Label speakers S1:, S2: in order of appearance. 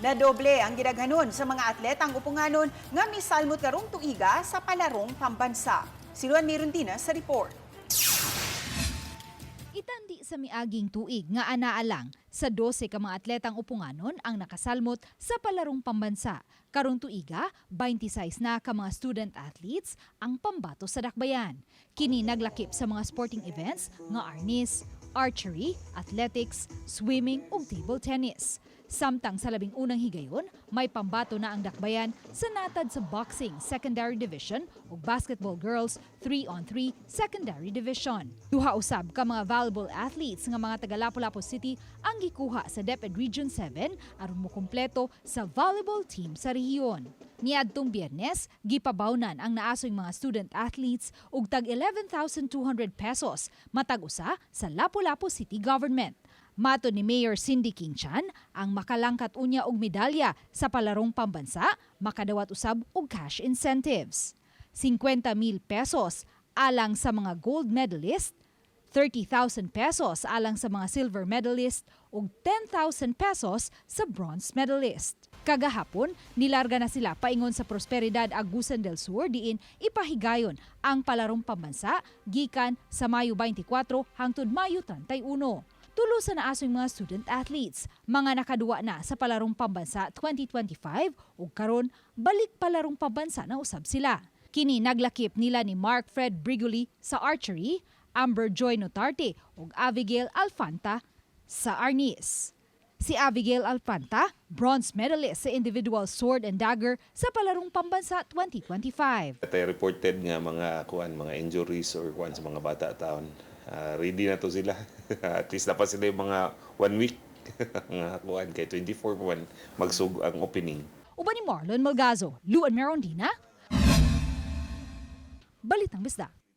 S1: Nadoble ang gidaghanon sa mga atletang uponganon nga misalmot karong tuiga sa Palarong Pambansa. Si Luan Mirundina sa report.
S2: Itandi sa miaging tuig nga anaa lang sa 12 ka mga atletang uponganon ang nakasalmot sa Palarong Pambansa. Karong tuiga, 26 na ka mga student athletes ang pambato sa dakbayan. Kini naglakip sa mga sporting events nga arnis, archery, athletics, swimming ug table tennis. Samtang sa 11ng higayon, may pambato na ang dakbayan sa natad sa boxing secondary division ug basketball girls 3 on 3 secondary division. Duha usab ka mga valuable athletes nga mga taga Lapu-Lapu City ang gikuha sa DepEd Region 7 aron mokumpleto sa volleyball team sa rehiyon. Niadtong Biyernes, gipabawnan ang naasoy mga student athletes og tag 11,200 pesos matag usa sa Lapu-Lapu City Government. Matod ni Mayor Cindy King Chan, ang makalangkat unya og medalya sa Palarong Pambansa, makadawat usab og cash incentives. 50 mil pesos alang sa mga gold medalist, 30,000 pesos alang sa mga silver medalist ug 10,000 pesos sa bronze medalist. Kagahapon, nilarga na sila paingon sa Prosperidad, Agusan del Sur diin ipahigayon ang Palarong Pambansa gikan sa Mayo 24 hangtod Mayo 31. Tulo sa naasoy mga student athletes, mga nakaduwa na sa Palarong Pambansa 2025 ug karon balik Palarong Pambansa na usab sila. Kini naglakip nila ni Mark Fred Briguli sa archery, Amber Joy Notarte ug Abigail Alfanta sa arnis. Si Abigail Alfanta, bronze medalist sa individual sword and dagger sa Palarong Pambansa 2025.
S3: Tay reported nga mga kuan, mga injuries or kuan sa mga bata taon. Ah, ready na to sila. At least dapat sila yung mga one week nga kuan kay 24 pa man magsug ang opening.
S2: Uban ni Marlon Malgazo, Luan Merondina, Balitang Bisdak.